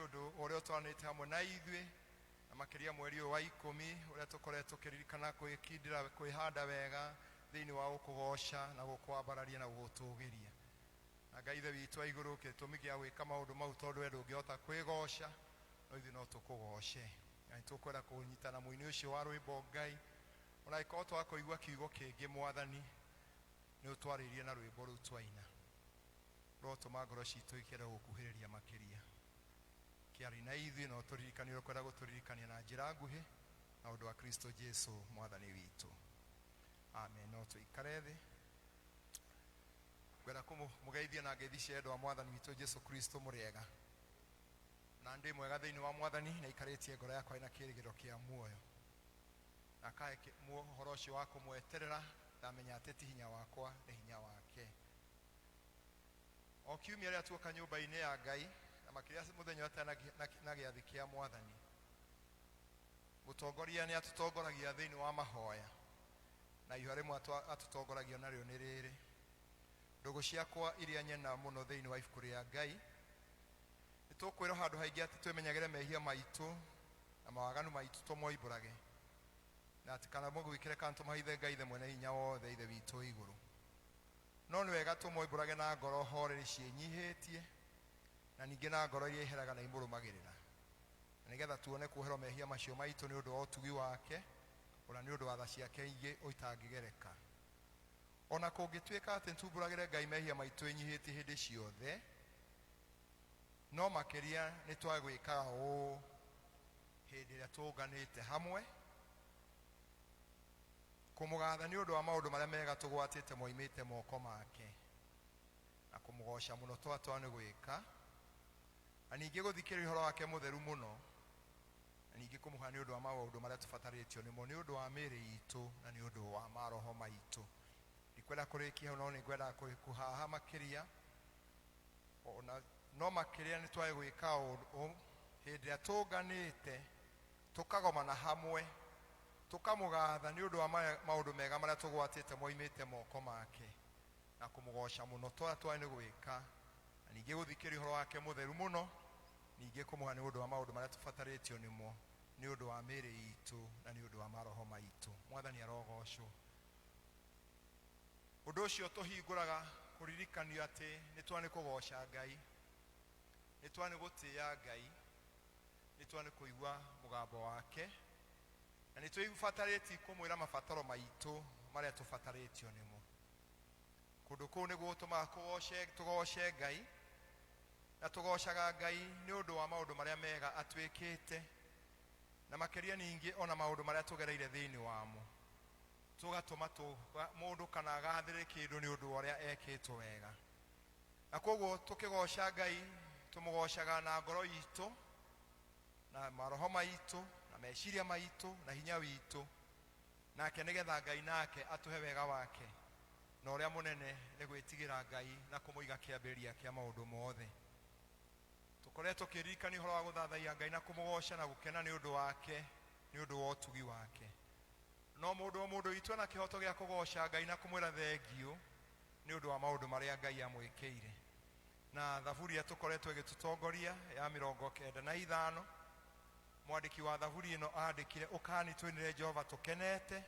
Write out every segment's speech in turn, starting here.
ũndũ wa ũrĩa ũtwaranĩte hamwe na ithuĩ, na makĩria mweri ũyũ wa 10 ũrĩa tũkoretwo tũkĩririkana kwĩkindĩra kwĩhanda wega thĩinĩ wa gũkũgoca na gũkwambararia na gũgũtũgĩria. Na Ngai Ithe witũ wa igũrũ, gĩtũmi gĩa gwĩka maũndũ mau tondũ we ndũngĩhota kwĩgoca, no ithuĩ no tũkũgoce. Na nĩ tũkwenda kũnyitana mũini ũcio wa rwĩmbo Ngai, ona angĩkorwo twakũigua kiugo kĩngĩ Mwathani, nĩ ũtwarĩirie na rwĩmbo rũu twaina. Rũrotũma ngoro citũ ikĩenda gũkuhĩrĩria makĩria. Kĩarĩ na ithuĩ na ũtũririkanie ũrĩa ũkwenda gũtũririkania na njĩra nguhĩ na ũndũ wa Kristo Jesu Mwathani witũ. Amen. No tũikare thĩ. Ngwenda kũmũgeithia na ngeithi cia wendo wa Mwathani witũ Jesu Kristo. Mũrĩega? Na ndĩ mwega thĩinĩ wa Mwathani, na ikarĩtie ngoro yakwa ĩna kĩĩrĩgĩrĩro kĩa muoyo. Na akahe ũhoro ũcio wa kũmweterera, ndamenya atĩ ti hinya wakwa, nĩ hinya wake. O kiumia rĩrĩa tuoka nyũmba-inĩ ya Ngai, na makĩria mũthenya ũrĩa na gĩathĩ kĩa Mwathani, mũtongoria nĩ atũtongoragia thĩinĩ wa mahoya, na ihũa rĩmwe atũtongoragia narĩo nĩ rĩrĩ: ndũgũ ciakwa iria nyena mũno thĩinĩ wa ibuku rĩa Ngai. Nĩ tũkwĩrwo handũ haingĩ atĩ twĩmenyagĩre mehia maitũ na mawaganu maitũ tũmoimbũrage, na atĩ kana mũgwĩkĩre kana tũmahithe Ngai Ithe mwene hinya wothe, Ithe witũ wĩ igũrũ. No nĩ wega tũmoimbũrage na ngoro horeri ciĩnyihĩtie, na ningĩ na ngoro iria iheraga na imũrũmagĩrĩra, na nĩgetha tuone kuoherwo mehia macio maitũ nĩ ũndũ wa ũtugi wake, ona nĩ ũndũ wa tha ciake ingĩ itangĩgereka. O na kũngĩtuĩka atĩ nĩtumbũragĩre Ngai mehia maitũ ĩnyihĩtie hĩndĩ ciothe, no makĩria nĩ twagwĩkaga ũũ hĩndĩ ĩrĩa tũnganĩte hamwe kũmũgatha nĩ ũndũ wa maũndũ marĩa mega tũgwatĩte moimĩte moko make, na kũmũgoca mũno twatwa nĩ gwĩka, na ningĩ gũthikĩrĩria ũhoro wake mũtheru mũno, na ningĩ kũmũhoya nĩ ũndũ wa maũndũ marĩa tũbatarĩtio nĩmo nĩ ũndũ wa mĩĩrĩ itũ na nĩ ũndũ wa maroho maitũ. Ndikwenda kũrĩkia hau, no nĩ ngwenda kũhaha makĩria. Ona no makĩria nĩ twage gwĩka ũũ hĩndĩ ĩrĩa tũnganĩte tũkagomana hamwe tũkamũgatha nĩ ũndũ wa maũndũ mega marĩa tũgwatĩte moimĩte moko make, na kũmũgoca mũno twa twarĩ nĩ gwĩka, na ningĩ gũthikĩrĩria ũhoro wake mũtheru mũno, ningĩ kũmũhoya nĩ ũndũ wa maũndũ marĩa tũbatarĩtio nĩmo nĩ ũndũ wa mĩĩrĩ itũ na nĩ ũndũ wa maroho maitũ. Mwathani arogocwo. Ũndũ ũcio tũhingũraga kũririkanio atĩ nĩ twa nĩ kũgoca Ngai, nĩ twa nĩ gũtĩĩa Ngai, nĩ twa nĩ kũigua mũgambo wake, na nĩ twĩbatarĩtie kũmwĩra mabataro maitũ marĩa tũbatarĩtio nĩmo. Kũndũ kũu nĩ gũtũmaga tũgoce Ngai, na tũgocaga Ngai nĩ ũndũ wa maũndũ marĩa mega atwĩkĩte, na makĩria ningĩ ona maũndũ marĩa tũgereire thĩinĩ wamo. Tũgatũma mũndũ kana agathĩrĩre kĩndũ nĩ ũndũ wa ũrĩa ekĩtwo wega. Na koguo tũkĩgoca Ngai, tũmũgocaga na ngoro itũ, na maroho maitũ, na meciria maitũ, na hinya witũ, nake nĩgetha Ngai nake atũhe wega wake, na ũrĩa mũnene nĩ gwĩtigĩra Ngai na kũmũiga kĩambĩrĩria kĩa maũndũ mothe. Tũkoretwo tũkĩririkania ũhoro wa gũthathaiya Ngai na kũmũgoca na gũkena nĩ ũndũ wake, nĩ ũndũ wa ũtugi wake. No mũndũ o mũndũ witũ ena kĩhoto gĩa kũgoca Ngai na kũmwĩra thengiũ nĩ ũndũ wa maũndũ marĩa Ngai amwĩkĩire. Na thaburi ĩrĩa tũkoretwo ĩgĩtũtongoria ya 95, mwandĩki wa thaburi ĩno andĩkire, ũkani tũinĩre Jehova tũkenete,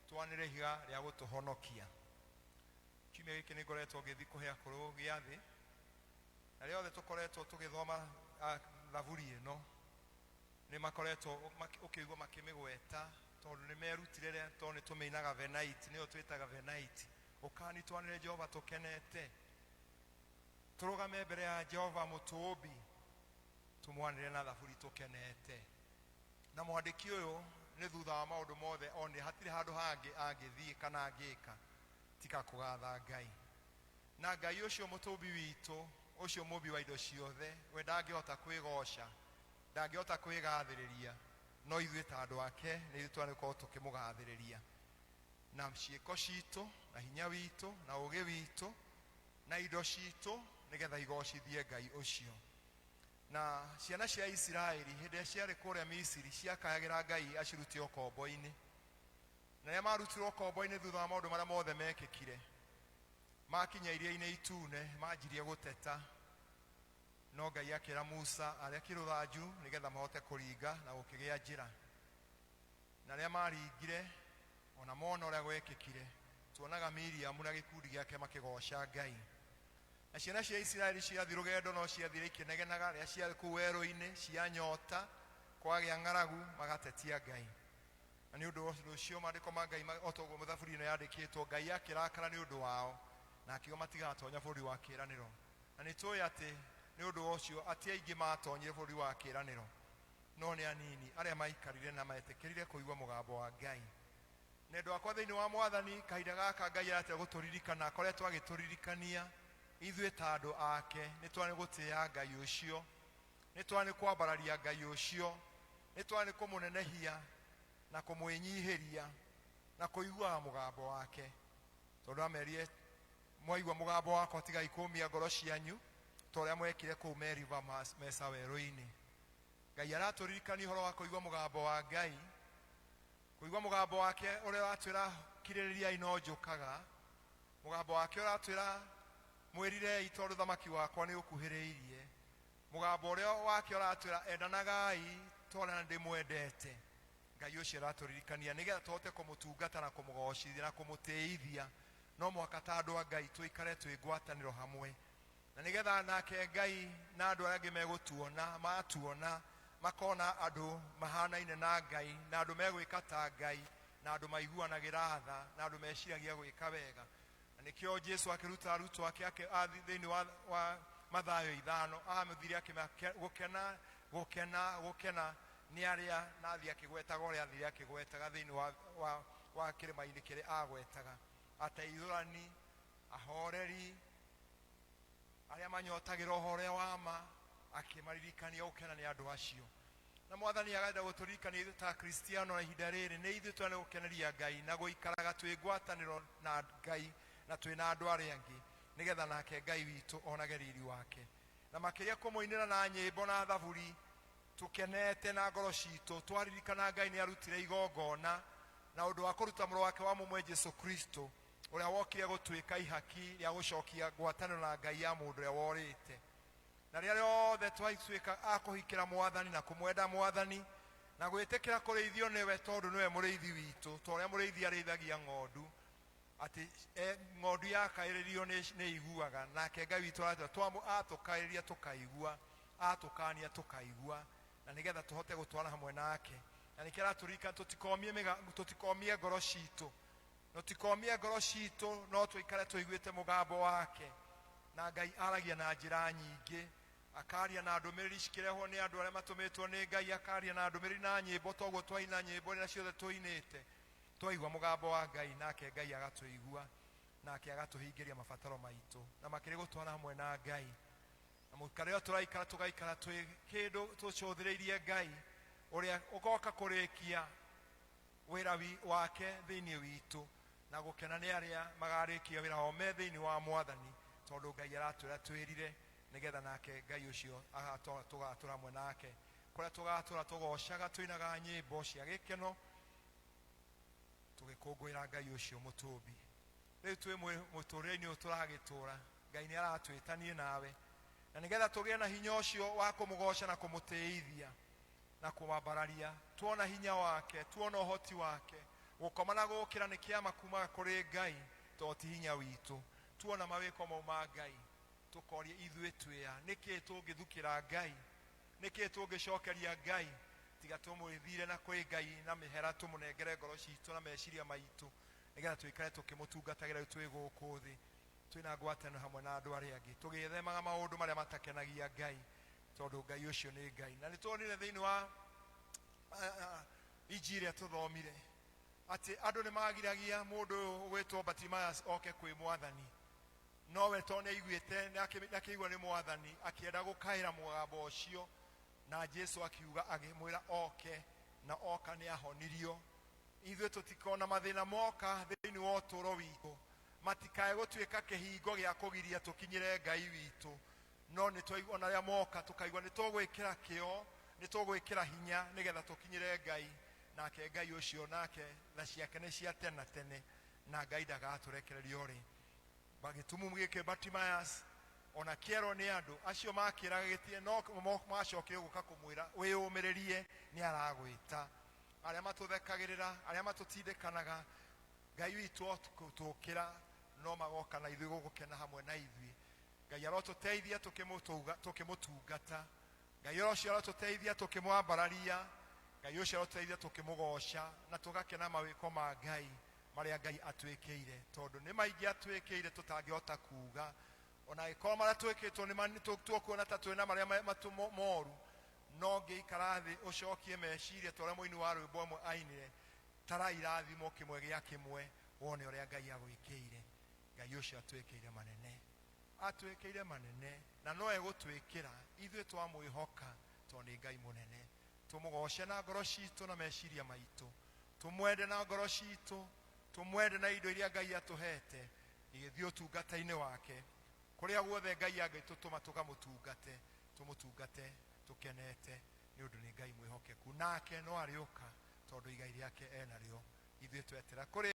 twanĩre ihiga rĩa gũtũhonokia. Kiumia gĩkĩ nĩ ngoretwo ngĩthiĩ kũhe akũrũ gĩathĩ, na rĩothe tũkoretwo tũgĩthoma thaburi ĩno, nĩ makoretwo ũkĩigua makĩmĩgweta tondũ nĩ merutire rĩa tondũ nĩ tũmĩinaga venait, nĩyo twĩtaga venait. Ũkani twanĩre Jehova tũkenete, tũrũgame mbere ya Jehova mũtũũmbi, tũmwanĩre na thaburi tũkenete. Na mwandĩki ũyũ nĩ thutha wa maũndũ mothe onire hatirĩ handũ hangĩ angĩthiĩ kana angĩka tiga kũgatha Ngai. Na Ngai ũcio mũtũmbi witũ, ũcio mũmbi wa indo ciothe, we ndangĩhota kwĩgoca, ndangĩhota kwĩgathĩrĩria, no ithuĩ ta andũ ake nĩ ithuĩ twagĩrĩirwo gũkorwo tũkĩmũgathĩrĩria na ciĩko citũ, na hinya witũ, na ũgĩ witũ, na indo citũ, nĩgetha igocithie Ngai ũcio. Na ciana cia Isiraeli hĩndĩ ĩrĩa ciarĩ kũrĩa Misiri ciakayagĩra Ngai acirute ũkombo-inĩ. Na rĩrĩa marutirwo ũkombo-inĩ thutha wa maũndũ marĩa mothe mekĩkire, makinya iria-inĩ itune manjirie gũteta. No Ngai akĩra Musa arekie rũthanju nĩgetha mahote kũringa na gũkĩgĩa njĩra. Na rĩrĩa maringire, ona mona ũrĩa gwekĩkire, tuonaga Miriamu na gĩkundi gĩake makĩgoca Ngai. Na ciana cia Isiraeli ciathiĩ rũgendo no ciathire ikĩnegenaga, rĩrĩa ciarĩ kũu werũ-inĩ cianyota, kwagĩa ng'aragu, magatetia Ngai. Na nĩ ũndũ ũcio maandĩko ma Ngai o ta ũguo thaburi ĩno yandĩkĩtwo, Ngai akĩrakara nĩ ũndũ wao, na akiuga matigatonya bũrũri wa kĩĩranĩro. Na nĩ tũĩ atĩ nĩ ũndũ ũcio atĩ aingĩ matonyire bũrũri wa kĩĩranĩro, no nĩ anini arĩa maikarire na metĩkĩrire kũigua mũgambo wa Ngai. Na endwa akwa thĩinĩ wa Mwathani, kahinda gaka Ngai aratĩa gũtũririkana, akoretwo agĩtũririkania ithuĩ ta andũ ake, nĩ twanĩ gũtĩĩa Ngai ũcio, nĩ twanĩ kwambararia Ngai ũcio, nĩ twanĩ kũmũnenehia na kũmwĩnyihĩria na kũiguaga mũgambo wake. Tondũ amerie, mwaigua mũgambo wakwa tigai kũmia ngoro cianyu ta ũrĩa mwekire kũu Meriba Mesa werũ-inĩ. Ngai aratũririkania ũhoro wa kũigua mũgambo wa Ngai, kũigua mũgambo wake ũrĩa ũratwĩra kirĩrĩriai no njũkaga, mũgambo wake ũratwĩra mwĩrirei tondũ thamaki wakwa nĩ ũkuhĩrĩirie, mũgambo ũrĩa wake ũratwĩra endanagai tondũ ndĩmwendete. Ngai ũcio aratũririkania nĩgetha tũhote kũmũtungata na kũmũgocithia na kũmũtĩithia. No mũhaka ta andũ a Ngai tũikare twĩ ngwatanĩro hamwe, na nĩgetha nake Ngai na andũ arĩa angĩ megũtuona, matuona makona andũ mahanaine na Ngai, na andũ megwĩka ta Ngai, na andũ maiguanagĩra tha, na andũ meciragia gwĩka wega. Na nĩkĩo Jesu akĩruta arutwo ake thĩinĩ wa Mathayo 5, amũthire akĩmaka gũkena, gũkena, gũkena nĩ arĩa, na athiĩ akĩgwetaga ũrĩa athire akĩgwetaga thĩinĩ wa kĩrĩma-inĩ kĩrĩa agwetaga, ateithũrani, ahoreri, arĩa manyotagĩra ũhoro ũrĩa wa ma, akĩmaririkania gũkena nĩ andũ acio. Na Mwathani agenda gũtũririkania ithuĩ ta Kristiano na ihinda rĩrĩ nĩ ithuĩ twana gũkeneria Ngai na gũikaraga twĩ ngwatanĩro na Ngai na twĩ na andũ arĩa angĩ, nĩgetha nake Ngai witũ onage riri wake. Na makĩria kũmũinĩra na nyĩmbo na thaburi tũkenete na ngoro citũ, twaririkana Ngai nĩ arutire igongona na ũndũ wa kũruta mũrũ wake wa mũmwe Jesu Kristo, ũrĩa wokire gũtuĩka ihaki rĩa gũcokia ngwatanĩro na Ngai ya mũndũ ũrĩa worĩte. Na rĩrĩa rĩothe twatuĩka a kũhikĩra Mwathani na kũmwenda Mwathani na gwĩtĩkĩra kũrĩithio nĩwe, tondũ nĩwe mũrĩithi witũ, ta ũrĩa mũrĩithi arĩithagia ng'ondu, atĩ ng'ondu yakaĩrĩrio nĩ iguaga, nake Ngai witũ aratwĩra atũkaĩrĩria tũkaigua, atũkania tũkaigua, na nĩgetha tũhote gũtwara hamwe nake. Na nĩkĩo aratũririkana tũtikomie ngoro citũ, tũtikomie ngoro citũ, no tũikare tũiguĩte mũgambo wake. Na Ngai aragia na njĩra nyingĩ, akaria na ndũmĩrĩri cikĩrehwo nĩ andũ arĩa matũmĩtwo nĩ Ngai, akaria na ndũmĩrĩri na nyĩmbo, toguo twaina nyĩmbo iria ciothe tũinĩte, twaigua mũgambo wa Ngai, nake Ngai agatũigua, nake agatũhingĩria mabataro maitũ, na makĩria gũtwara hamwe na Ngai. Na mũikarĩre ũrĩa tũraikara, tũgaikara twĩ kĩndũ tũcũthĩrĩirie Ngai ũrĩa ũgoka kũrĩkia wĩra wake thĩinĩ witũ, na gũkena nĩ arĩa magarĩkia wĩra wao me thĩinĩ wa Mwathani, tondũ Ngai aratwĩra twĩrire, nĩgetha nake Ngai ũcio tũgatũra hamwe nake, kũrĩa tũgatũra tũgocaga, tũinaga nyĩmbo cia gĩkeno, tũgĩkũngũĩra Ngai ũcio mũtũmbi. Rĩu twĩ mũtũrĩre-inĩ ũyũ tũragĩtũra, Ngai nĩ aratwĩta niĩ nawe, na nĩgetha tũgĩe na hinya ũcio wa kũmũgoca na kũmũtĩithia na kũmwambararia, tuona hinya wake, tuona ũhoti wake, gũkoma na gũkĩra nĩ kĩama kumaga kũrĩ Ngai, to ti hinya witũ. Tuona mawĩko mau ma Ngai, tũkoria ithuĩ twĩa, nĩkĩ tũngĩthukĩra Ngai, nĩkĩ tũngĩcokeria Ngai, tiga tũmwĩthire na kwĩ Ngai na mĩhera, tũmũnengere ngoro citũ na meciria maitũ, nĩgetha tũikare tũkĩmũtungatagĩra rĩu twĩ gũkũ thĩ, twĩna ngwatanĩro hamwe na andũ arĩa angĩ, tũgĩthemaga maũndũ marĩa matakenagia Ngai, tondũ Ngai ũcio nĩ Ngai. Na nĩtuonire thĩinĩ wa injiri ĩrĩa tũthomire atĩ andũ nĩ magiragia mũndũ ũyũ ũgwĩtwo Bartimaeus oke kwĩ Mwathani, nowe tondũ nĩaiguĩte, nĩakĩigua nĩ Mwathani, akĩenda gũkaĩra mũgambo ũcio, na Jesu akiuga, akĩmwĩra oke, na oka nĩahonirio. Ithuĩ tũtikona mathĩna moka thĩinĩ wa ũtũũro witũ, matikae gũtuĩka kĩhingo gĩa kũgiria tũkinyĩre Ngai witũ, no nĩ twaigua ona arĩa moka tũkaigua nĩ tũgwĩkĩra kĩo, nĩ tũgwĩkĩra hinya nĩgetha tũkinyĩre Ngai, nake Ngai ũcio nake tha ciake nĩ cia tene na tene, na Ngai ndagatũrekereria ũrĩ. Gĩtumumu gĩkĩ Bartimaeus Ona kĩerwo nĩ andũ acio makĩraga gĩtie no macokire gũka kũmwĩra wĩyũmĩrĩrie nĩ aragwĩta. Arĩa matũthekagĩrĩra, arĩa matũtindĩkanaga, Ngai witũ tũkĩra no magoka na ithuĩ gũgũkena hamwe na ithuĩ. Ngai arotũteithia tũkĩmũtungata. Ngai ũcio arotũteithia tũkĩmwambararia. Ngai ũcio arotũteithia tũkĩmũgoca na tũgakena mawĩko ma Ngai marĩa Ngai atwĩkĩire, tondũ nĩ maingĩ atwĩkĩire tũtangĩhota kuga. Ona angĩkorwo marĩa twĩkĩtwo nĩ tukuona ta twĩna marĩa moru, no ngĩikara thĩ ũcokie meciria ta ũrĩa mũini wa rwĩmbo ĩmwe ainire, tara irathimo kĩmwe gĩa kĩmwe wone ũrĩa Ngai agwĩkĩire. Ngai ũcio atwĩkĩire manene, atwĩkĩire manene, na no egũtwĩkĩra ithuĩ twamwĩhoka, tondũ nĩ Ngai mũnene. Tũmũgoce na ngoro citũ na meciria maitũ, tũmwende na ngoro citũ, tũmwende na indo iria Ngai atũhete, igĩthiĩ ũtungata-inĩ wake. Kũrĩa guothe Ngai angĩtũtũma tũkamũtungate, tũmũtungate tũkenete, nĩ ũndũ nĩ Ngai mwĩhokeku, nake no arĩũka tondũ igai rĩake enarĩo. Ithuĩ twetera kũrĩ.